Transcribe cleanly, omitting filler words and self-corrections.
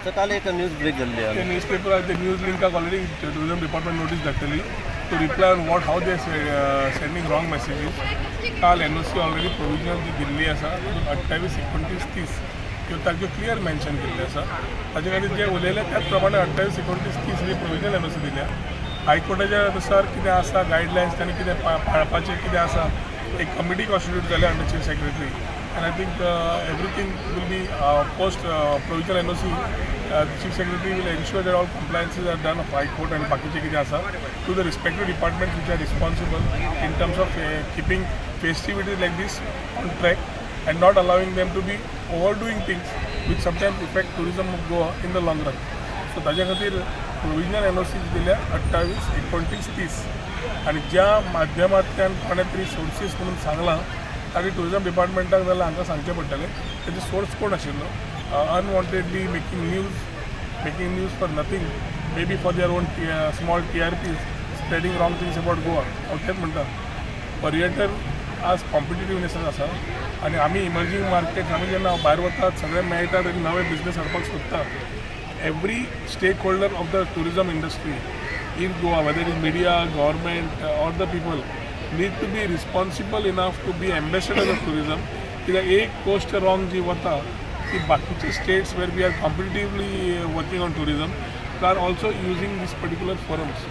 So काल एक news break जाल्ली ते आहा. न्यूजपेपर, ते न्यूज लिंकाक ऑलरेडी टुरिझम डिपार्टमेंट नोटीस धाडटली to reply on what, how they sending wrong messages. काल एनओसी ऑलरेडी प्रोविजनल जी दिल्ली आसा, तातूंत 28, 29, 30 ह्यो तारख्यो क्लियर मेन्शन केल्ल्यो आसा. ताजे खातीर जे उलयले त्याच प्रमाणे 28, 29, 30 ही प्रोविजनल एनओसी दिल्या. हायकोर्टाच्या नुसार कितें आसा गायडलायन्स, तांणी कितें पाळपाचें कितें आसा, एक कमिटी कॉन्स्टिट्यूट जाल्या under chief secretary and I think everything will be post provisional NOC. The chief secretary will ensure that all compliances are done of High Court and बाकीचे कितें आसा to the respective departments which are responsible in terms of keeping festivities like this on track and not allowing them to be overdoing things which sometimes affect tourism of Goa in the long run. So ताज्या खातीर provisional NOC दिल्या 28, 29, 30 आनी ज्या माध्यमांतल्यान कोणें तरी sources म्हणून सांगलां, ताणी टुरिजम डिपार्टमेंटाक जाल्यार हांकां सांगचें पडटलें तेजे सोर्स कोण आशिल्लो. Unwantedly making news for nothing, maybe for their own small TRPs, spreading wrong things about Goa. हांव तेंच म्हणटा, पर्यटन आज कॉम्पिटिटिवनेस आसा आनी आमी इमर्जींग मार्केट, आमी जेन्ना भायर वतात, सगळे मेळटात आनी नवे बिजनेस हाडपाक सोदता. Every stakeholder of the tourism industry in Goa, whether it is media, government or the people, need to be responsible enough to be ambassadors of tourism. कित्याक एक गोश्ट रॉंग जी वता ती बाकीचे states where we are competitively working on tourism are also using this particular forums.